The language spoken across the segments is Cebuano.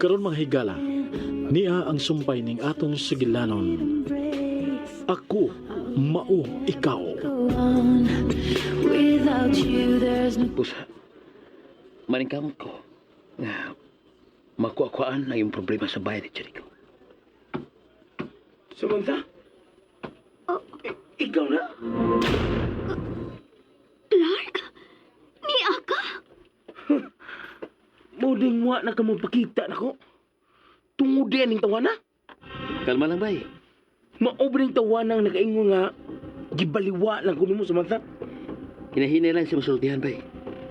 Ug karon, mga higala, niya ang sumpay ning atong sugilanon. Ako mao ikaw. Without you, there's no Pusa, maningkamot ko nga makuha-kuhaan ang iyong problema sa bayan ni Jericho. Samantha? Ikaw na? Clark? Niya ka? Muding wa na ka mo pakita nako. Tungod din ning tawana. Kalma lang, bay. Mao ba ning tawana ang nakaingon nga gibaliwa lang ko nimo, Samantha? Hinahinay lang siya masultihan, bay.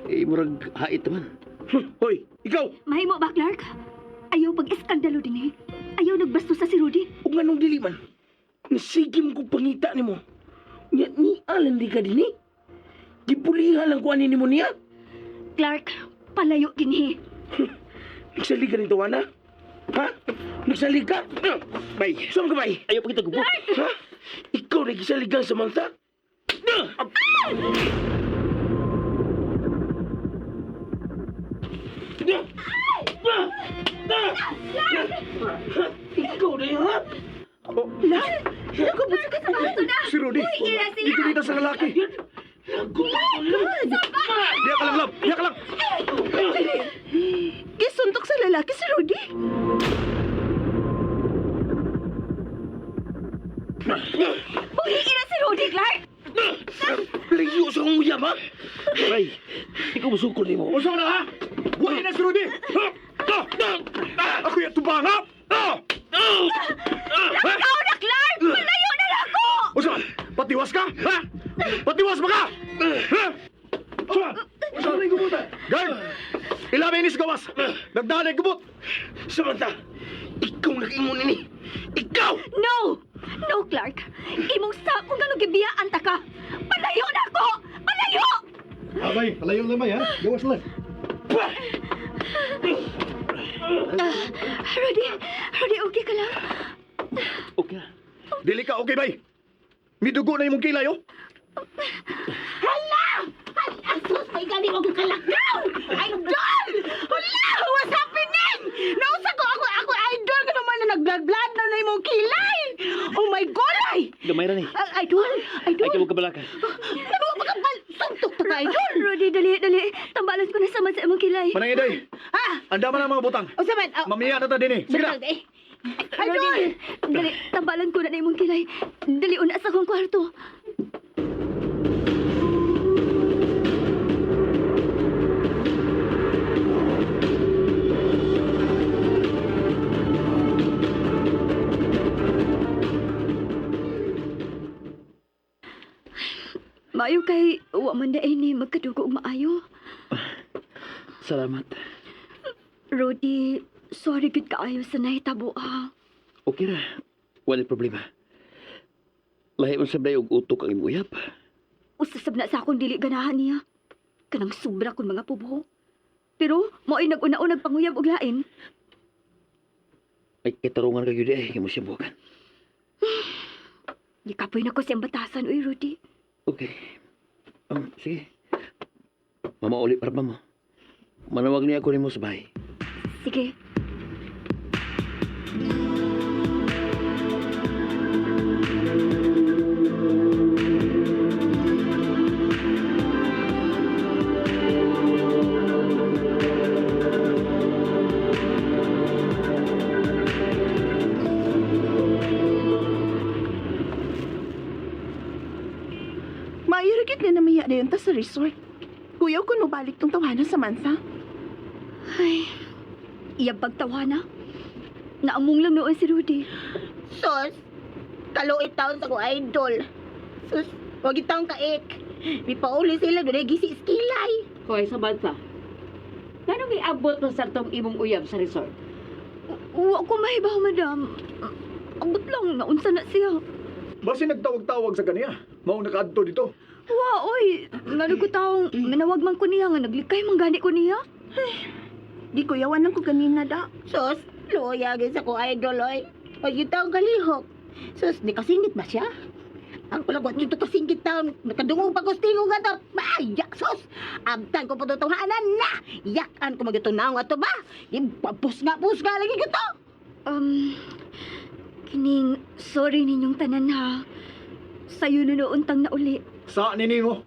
Eh, murag hait man. Hoy, ikaw! Mahimo ba, Clark? Ayaw pag-iskandalo din eh. Ayaw nagbasto sa si Rudy. Ug nganong dili man? Nasige mo kong pangita nimo. Nya ni alan di ka dinhi. Gipulihan lang ko ani nimo niya. Clark, palayo din eh. Nagsalig ka ning tawana? Ha? Nagsalig ka? Bay, Saan ka, bay? ayaw pa kita gubot. Ha? Ikaw na gisaligan, Samantha? Ikaw na yun, ha? Oh. Si Rudy! Dito dito sa lalaki! Diya ka lang, love! Diya ka lang! Gisuntok sa lalaki si Rudy. Buhiin na si Rudy, Clark! Layo sa kong uyab, ha? Bay, ikaw musukol nimo. Usaw na, ha? Huwag na si Rudy! Ha? Ah! Ako yung tubang, ha? Ah! Ikaw na, Clark! Palayo na lang ako! Usaw! Patiwas ka? Ha? Patiwas ba ka? Ha? Usaw! Usaw na yung gubutan! Guard! Ilabay ni sa gawas! Nagdaan ang gubot! Samantha, ikaw nag-ingon ini. Ikaw! No! No, Clark! Imong sa kung gano'ng gibiyaan ta ka! Palayo na ako! Palayo! Abay, palayo lang ha? Gawas lang. Rudy, Rudy, okay ka lang? Okay na. Dili ka okay, bay! Midugo na imong kilay, oh! Hala! Hala! Sus, may gani og kalakaw! Idol! Hala! What's happening? Nausa ko ako, ako idol ka naman na nagblad-blad na na imong kilay! Oh my golay! Gamay ra ni. Ah, idol! Idol! Ay, kamo kabalaka. Ano ba kapal? Suntok ta ka, idol! Rudy, dali, dali. Tambalan ko na sama sa imong kilay. Manangiday! Ha? Anda man ang mga butang! O sa man? Oh, Mamiya na ta din eh! Sige na! butang, eh. Idol! Rudy, dali, tambalan ko na na imong kilay. Dali, una sa akong kwarto. Maayo kay wa man na ni magkadugo og maayo. Salamat. Rudy, sorry gud kaayo sa nahitabo ah. Okay ra. Wala problema. Lahi man sa bay og utok ang imong uyab. Usasab na sa akong dili ganahan niya. Kanang sobra kong mga pubo. Pero mao'y nag-una-unag panguyab og lain. Ay katarungan ka gyud ay imo siya buwagan. Gikapoy na ko siyang batasan, uy, Rudy. Okay. Sige. Mamauli para ba mo? Manawag niya ako nimo sa bahay. Sige. Maayo ra gyud nga namiya dayon ta sa resort. Kuyaw ko balik tong tawanan sa mansa. Ay, iyang pagtawa na. Naamong lang noon si Rudy. Sus, kaluit taon sa ko idol. Sus, wag taong kaik. Mipauli sila doon ay gisi skilay. Hoy, Samantha. Nganong iabot mo sa tong imong uyab sa resort? Wa ko mahibaw, madam. Abot lang, naunsa na siya. Basi nagtawag-tawag sa kaniya. Maong nakaadto dito. Wa, oy. Ngano ko taong, manawag man ko niya, nga naglikay man gani ko niya. Di kuyawan lang ko ganina da. Sus, luya gyud sa ko idol oy. Wag taong kalihok. Sus, di kasingit ba siya? Ang palagwat dito kasingkit taon. Nakadungog pa ko sa tingog ato. Ay, yak sus! Abtan ko patutunghanan na! Yakan ko magitunaw ato ba? Pusga-pusga lagi ko to! Kining sorry ninyong tanan ha. Sayo na noon tang nauli. Sa nini mo.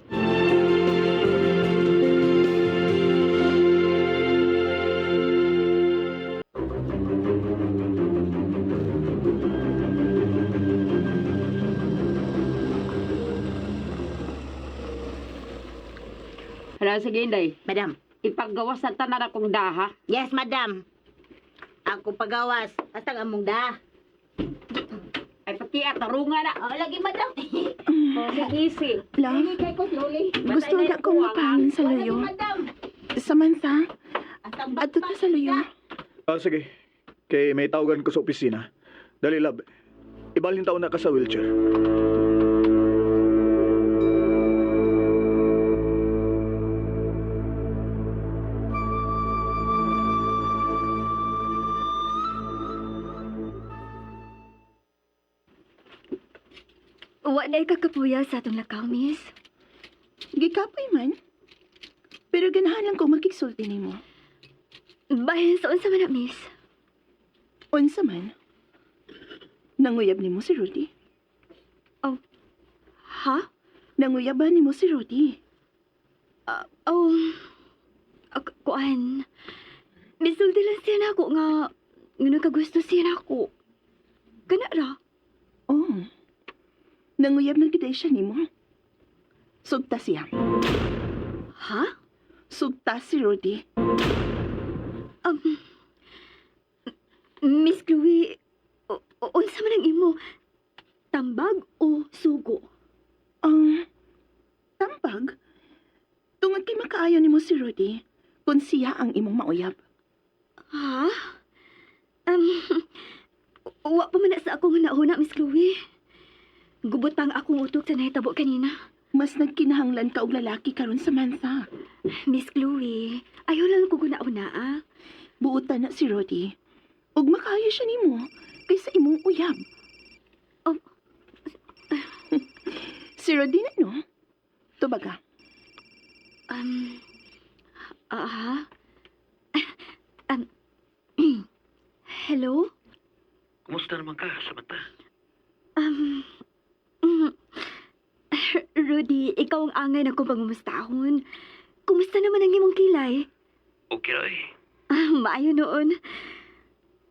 Hala, sige, Inday. Madam. Ipagawas na tanan akong daha. Yes, madam. Ako pagawas. Astang among da. Ay, pati at tarunga na. Oh, lagi, madam. Oh, sige, easy. Love, Kay ko slowly. gusto na akong mapangin sa Oh, lagi, luyo. madam. Samantha, Astang adto ta sa luyo. Ah, sige. Kay may tawagan ko sa opisina. Dali, love. Ibalin taon na ka sa wheelchair. Wa na ikakapuya sa atong lakaw, miss. Gikapoy man. Pero ganahan lang ko makigsulti nimo. Bahin sa unsa man na, miss. Unsa man. Nanguyab nimo si Rudy. Ha? Nanguyab ba nimo si Rudy? Oh, kuan. Misulti lang siya na ako nga, nga nakagusto siya na ako. Kana ra. Oh. Nanguyab na gid siya nimo. Sugta siya. Ha? Sugta si Rudy. Miss Chloe, unsa man ang imo? Tambag o sugo? Ang tambag. Tungod kay makaayo nimo si Rudy, kung siya ang imong mauyab. Ha? Wa pa man na sa akong nauna, Miss Chloe. Gubot pa ang akong utok sa nahitabo kanina. Mas nagkinahanglan ka og lalaki karon, Samantha. Miss Chloe, ayaw lang ko guna-una, ah. Buotan na si Rudy. Ug makaayo siya nimo kaysa imong uyab. Oh. Si Rudy na no? Tubaga. Ah, hello? Kumusta naman ka, Samantha? Rudy, ikaw ang angay na kong pangumustahon. Kumusta naman ang imong kilay? Okay ra eh. Ah, maayo noon.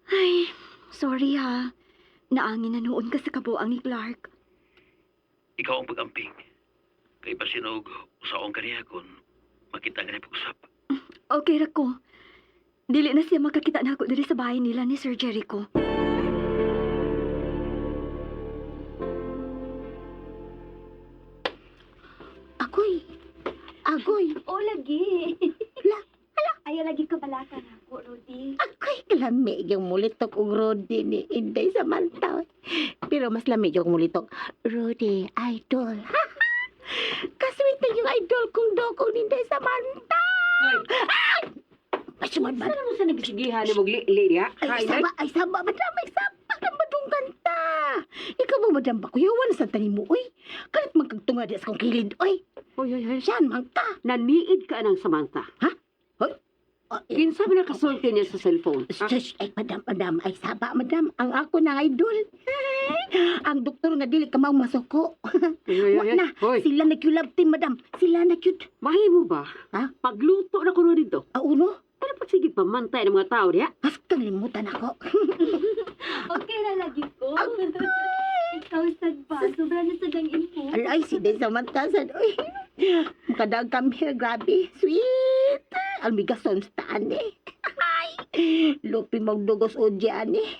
Ay, sorry ha. Naangin na noon ka sa kabuang ni Clark. Ikaw ang pag-amping. Kay pasinog, usaon ka niya kung makita nga niya pag-usap. Okay ra ko. Dili na siya makakita na ako diri sa bahay nila ni Sir Jericho. Agoy. Agoy. O lagi. La, hala. Ayaw lagi ka balakan ako, Rudy. Agoy, kalami yung mulitok og Rudy ni Inday Samantha. Pero mas lami yung mulitok. Rudy, idol. Kasweet na yung idol kong doko ni Inday Samantha. Hoy, Ay, sumad ba? saan mo sa nagsigihan ni mong li diha? Ay, saba, ay, saba, madam, ay, saba, kang badong kanta. Ikaw ba, madam, bakuyawan sa tanim mo, oy. Kalit magkagtunga di sa kong kilid, oy. Hoy, hoy, hoy. Siyan, man ka. Naniid ka ng Samantha. Hoy. Oh, eh, Kinsa man nakasulti niya sa cellphone? Ha? Sus, ay, madam, madam, ay, saba, madam. Ang ako na idol. Ang doktor nga dili ka mao masuko. Hoy, hoy, Wa hoy. na. Hoy, Sila na love team, madam. Sila na cute. mahimo ba? Ha? Pagluto na kuno dito. Ah, uno. Ano pa sige pamantay ng mga tao diha? As kang limutan ako. Okay ra lagi ko. Ikaw sad ba? Sobra na sad ang info. Alay, si Day Samantha sad. Uy. Makadag come here, grabe. Sweet. Almigason staan eh. Ay. Lupi magdugos o diyan eh.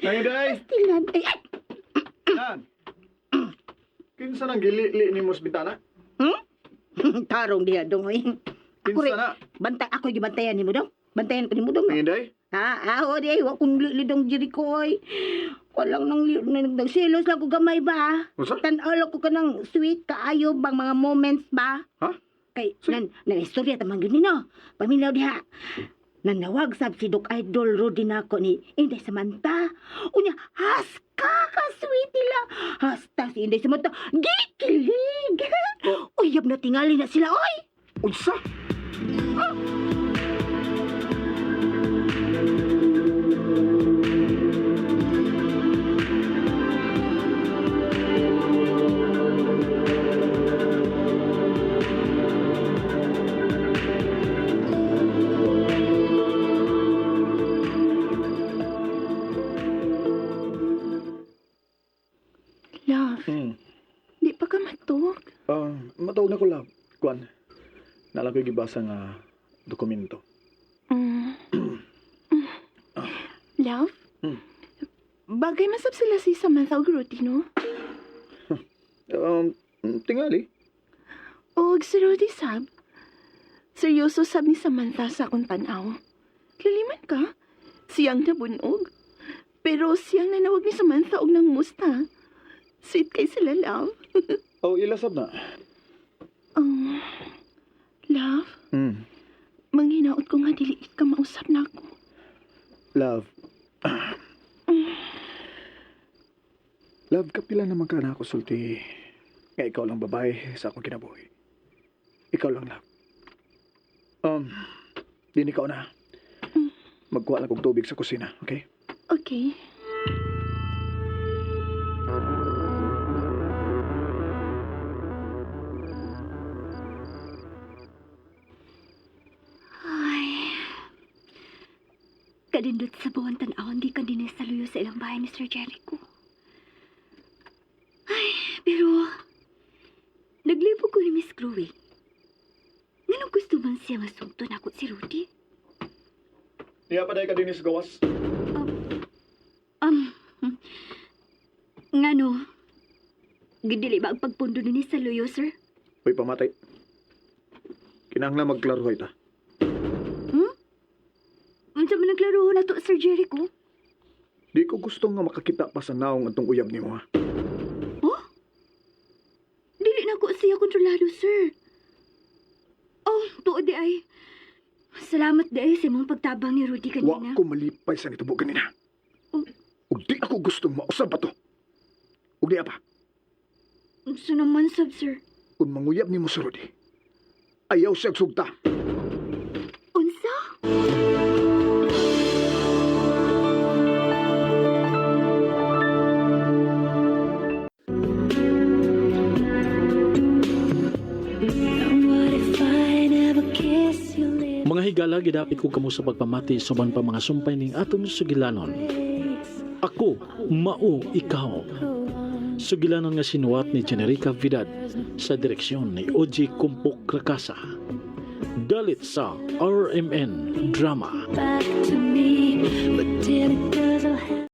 Nangiday! Tilan. Ay, ay. Nan! Kinsa nang gilili ni mo sa bintana? Tarong diha dong oy. Ako Kinsa rin. na? Bantay ako gibantayan nimo dong. Bantayan ko nimo dong. Nangiday? Ha, ah, o di ay wa kong lidong Jericho oy. Walang nang nagsilos lang ko gamay ba. Unsa? Tan-aw ko kanang sweet kaayo bang mga moments ba? Ha? Kay Sweet? nan nan istorya tamang gyud nino. Paminaw diha. Nanawag sab si Dok Idol Rudy nako ni Inday Samantha. Unya, haska ka sweet nila. Hasta si Inday Samantha, gikilig. Uyab na tingali na sila, oy. Unsa? Love, di pa ka matug. Ah, matawag na ko love. Kuan. Nalang ko'y gibasa nga dokumento. Love? Bagay masab sila si Samantha og Rudy, no? Tingali. Og si Rudy sab. Seryoso sab ni Samantha sa akong tanaw. Laliman ka. Siyang nabunog. Pero siyang nanawag ni Samantha og nang musta. Sweet kay sila, love. Oh, ilasab na. Love, manghinaot ko nga dili ka mausap na ako. Love. Love, kapila naman ka na ako sulti. Nga ikaw lang babae sa akong kinabuhi. Ikaw lang, love. Din ikaw na. Magkuha lang kong tubig sa kusina, okay? Okay. Ay. Kalindot sa buwan tan-awon gikan dinhi sa luyo sa ilang bahay ni Sir Jericho. Ay, pero naglibog ko ni Miss Chloe. Nganong gusto man siya nga sugton ako si Rudy? Niya pa ka din sa gawas. Ngano? Gidili ba ang pagpundo ni sa luyo, sir? Uy, pamatay. Kinahanglan magklaruhay ta. Unsa man nagklaro na to, Sir Jericho? Di ko gusto nga makakita pa sa naong atong uyab nimo, ha? Oh? Dili na ko siya kontrolado, sir. Oh, tuod di ay. Salamat di ay sa imong pagtabang ni Rudy Wa kanina. ko malipay sa nitabo ganina. Oh. Ug di ako gustong mausab pa to. Ug di pa, Unsa naman sab, sir? kung manguyab nimo si Rudy, ayaw siya sugta. Unsa? What if I never kiss your lips? Mga higala, gidapit ko kamo sa pagpamati sa uban pa mga sumpay ning atong sugilanon. Ako, mao ikaw. Sugilanon nga sinuwat ni Generica Vidad sa direksyon ni Oji Kumpok Rakasa. Dalit sa RMN Drama. Back to